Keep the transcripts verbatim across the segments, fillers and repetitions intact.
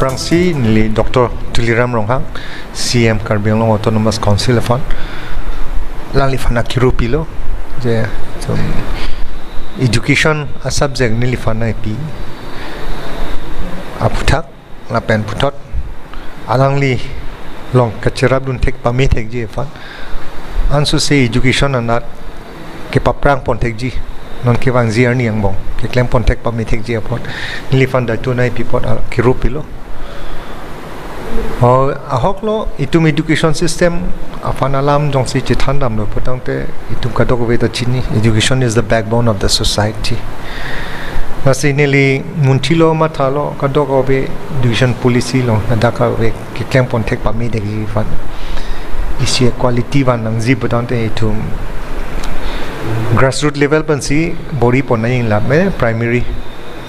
Aphrangsi neli Doctor Tuliram Ronghang, C M Karbi Anglong Autonomous Council aphan, alangliphan akiru pilo, je, um, education a-subject neliphan nangpi aphuthak, lapen puthot, alangli along kacherapdun thek pame thekji aphan, ansose education anat kepaprang pon thekji, non kevangji arni angbong keklem pon thek pame thekji apot, neliphan daito nangpi apot, ah, kiru pilo. O, ahoklo, itum education system aphan alam jongsi chethan damlo putangte itum kadokave ta chini, education is the backbone of the society. Lasi neli munthilo mathalo kadokave education policy along, kadokave keklem pon thek pame thekji aphan, isi quality van nangji putangte itum grassroot level pensi bor-i pon nangji, la me primary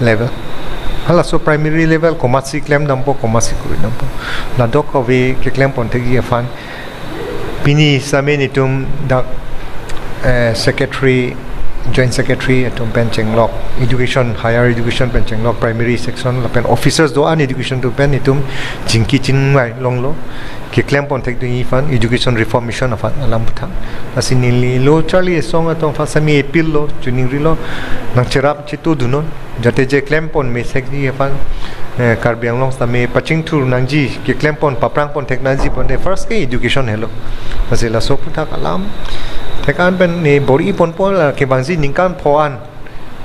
level. Halaso primary level komatsi klem dampo, komatsi kuri dampo, la kadokave keklem pon thekji aphan. Pini sitame netum dak, eh, secretary, joint secretary atum pen chenglok, education, higher education pen chenglok, primary section lapen officers do-an education atum pen netum chingki chingvai longlo, keklem pon thekdunji aphan, education reformation aphan alam puthot. Lasi neli lo charli asong atum aphan sitame appeal lo, chiningrilo, nangcherap chetudunnon, jate je klem pon methekji aphan, eh, Karbi Anglong sitame pachingthur nangji, keklem pon, paprang pon thek nangji pon te first ke education helo. Lasi laso aputhak alam thek-an pen ne bor-i ponpo, la kevangji ningkan pho an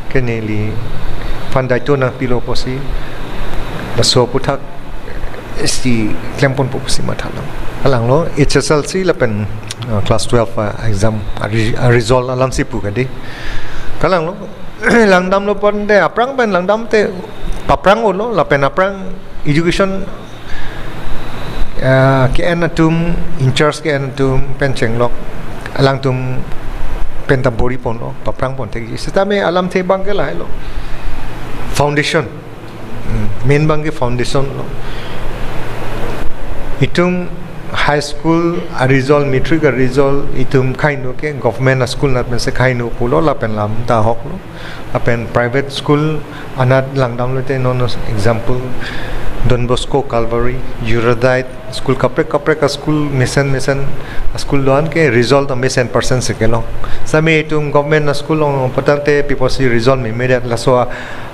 ke neliphan daito nangpilo pusi, laso aputhak isi klem ponpo pusi mathalang. Kalanglo, H S L C lapen, uh, class twelve, uh, exam a re-, a result alamsi pu kadi. Kalanglo, langdamlo pon te, aphrang pen langdam te, paprang-olo, lapen aphrang education, ah, ke-en atum, in charge ke-en atum pen chenglok, alangtum pen ta bor-i ponlo, paprang pon thekji. Sitame alamthe abang ke lahelo. Foundation. Hmm, main abang ke foundation lo. Itum high school a result, matric a result, itum kaino ke government a school anat pensi kaino pulo, lapen lam ta ahoklo. Lapen private school anat langdamlo te, non example, Don Bosco, Calvary, Erudite, school kaprek kaprek a school, mesen mesen a school do-an ke result ta mesen percent si kelong. Sitame itum government a school along putangte pi pusi result memedet, laso a-,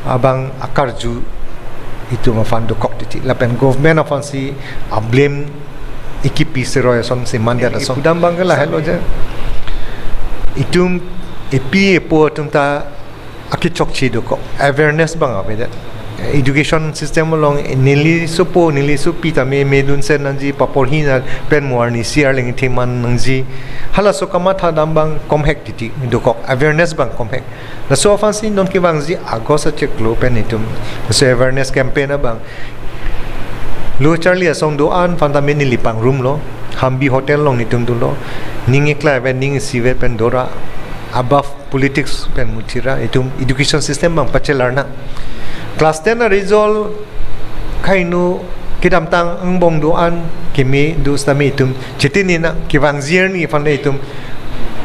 abang akarju itum aphan dokok titi. Lapen government aphansi a blame ikipi seroi asonsi mandet ason. Pudam abang ke lahelo je, itum epi epo atum ta akechokche dokok, awareness abang avedet. Education system along neli sopo, neli sopi tame medun sen nangji, paporhi na pen mo arnisi arleng theman nangji. Halaso kamatha dam abang komhek titi dokok, awareness abang komhek. Laso aphansi non kevangji August achiklo pen itum laso awareness campaign abang lo charli asong do-an aphan tame neli pangrumlo, Hambi Hotel along netum dunlo, ning iklai pen ning isi vet pen dora, above politics pen muthira, itum education system abang pachelar nang. Class ten a result kaino kedamtang angbong do-an keme do sitame itum chetini nang, kevangji arni aphan le itum,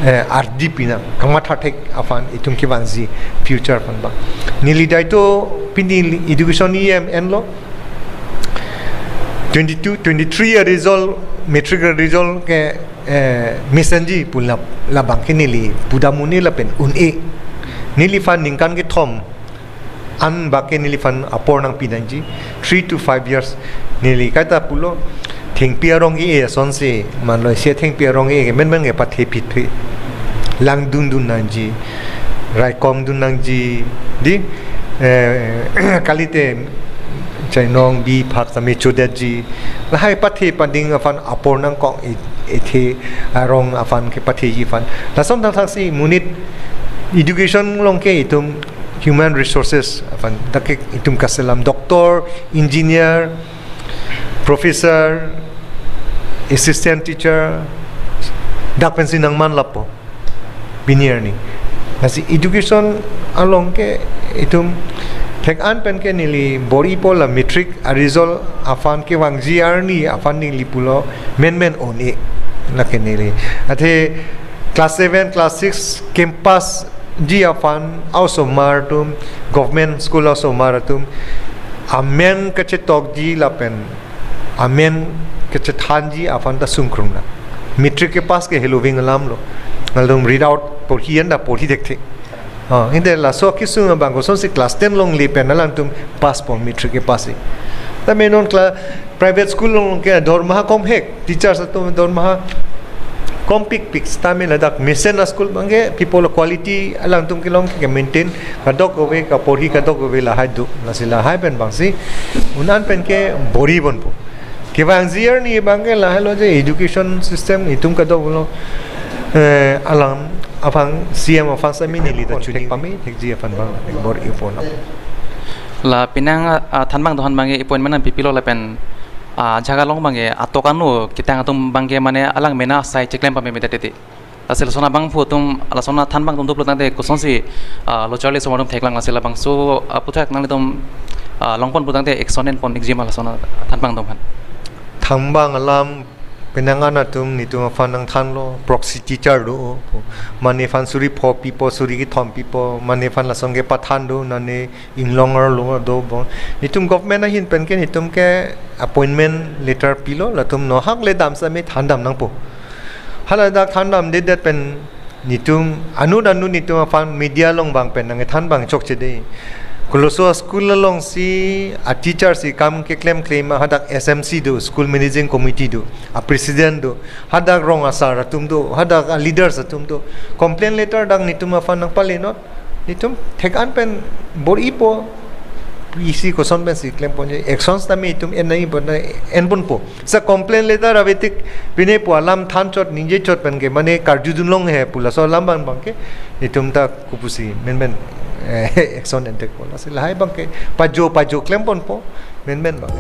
eh, ardi pi nang, kamatha thek aphan itum kevangji future aphan abang. Neli daito pini education E M enlo, twenty-two, twenty-three a result, matric a result ke, eh, mesenji pu la, labang ke neli pudam un-e lapen un-e. Neliphan ningkan kethom an bak ke neliphan apor nangpi nangji, three to five years. Neli kaita pulo, thengpi arong ke-e asonsi, manlo isi thengpi arong ke-e ke menmen ke pathe phit phi. Langdun dun nangji, raikom dun nangji, di, eh, kalite chainong bi phak sitame chodetji. Lahai pathe pading aphan apor nangkok, e-, ethe arong aphan kepatheji aphan. Lason thakthak si monit education along ke itum human resources aphan dak ke itum kaselam, doctor, engineer, professor, assistant teacher, dak pensi nangman lapo pini arni. Lasi education along ke itum thek-an pen ke neli bor-ipo, la matric a result aphan kevangji arni aphan neli pulo menmen un-e, lake neli. Athe class seven, class six campus ji aphan a-osomar atum, government school a-osomar atum Amen kachetokji lapen amen kachethanji aphan ta sungkrung na. Matric kepass ke heloving alam lo. Nangtum read out porhi anda porhi thekthe. Oh, inde laso kesung abang kosonsi class ten longle pen alangtum pass pon matric kepass si. Tame non class private school along ke dormaha kom hek, teachers atum dormaha kompikpik, tame ladak mesen a-school abangke people quality alangtum kelong ke maintain kadokave, kaporhi kadokave lahai do, lasi lahai pen abangsi un-an pen ke bor-i ponpo. Kevangji arni abangke lahai lo je education system itum kadokave lo, eh, alam aphan C M aphan sami neli ta chuni pame thekji aphan abang bor-i pon. La penang, ah, thanbang do han abangke appointment an pipilo lapen, ah, jaga along abangke atok anu ketang atum abangke mane alang mena asai cheklem pame meda tete. Lasi lason abangphu atum, lason athanbang atum doplo tangte kosonsi, ah, lo charli somar atum theklang, lasi labangso, ah, aphuthak nanglitum, ah, longpon pu tangte action enpon ikji ma lason athanbang atum aphan? Thanbang alam penang an atum netum aphan nangthanlo, proxy teacher do, mane aphan suri pho pipo, suri kethom pipo, mane aphan lason kepathan do, nane inglong arlo do bong. Netum government ahin pen ke netum ke appointment letter pilo, latum nohak le damsam me thandam nangpo. Hala dak thandamdedet pen netum anu anu netum aphan media along abang pen nangthan abang chokche dei. Koloso a-school alongsi a-teacher si kam keklem klem hadak S M C do, school managing committee do, a-president do, hadak rong asar atum do, hadak a-leaders atum do. Complaint letter dak netum aphan nangpale not. Netum thek-an pen bor-ipo, isi koson pensi klemponji, action tame itum en nangji pon, enponpo. Sa complaint letter ave tik pine pu alam than chot ningje chot pen ke mane karjudun long he pu laso alam abang abangke netum ta kopusi menmen, eh, action entekpo. Lasi lahai abangke pajo pajo klemponpo menmen abang.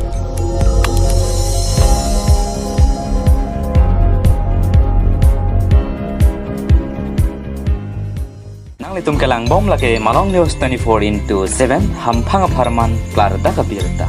Nanglitum kelangbom lake Malong News twenty-four into seven, hamphang apharman klardak abirta.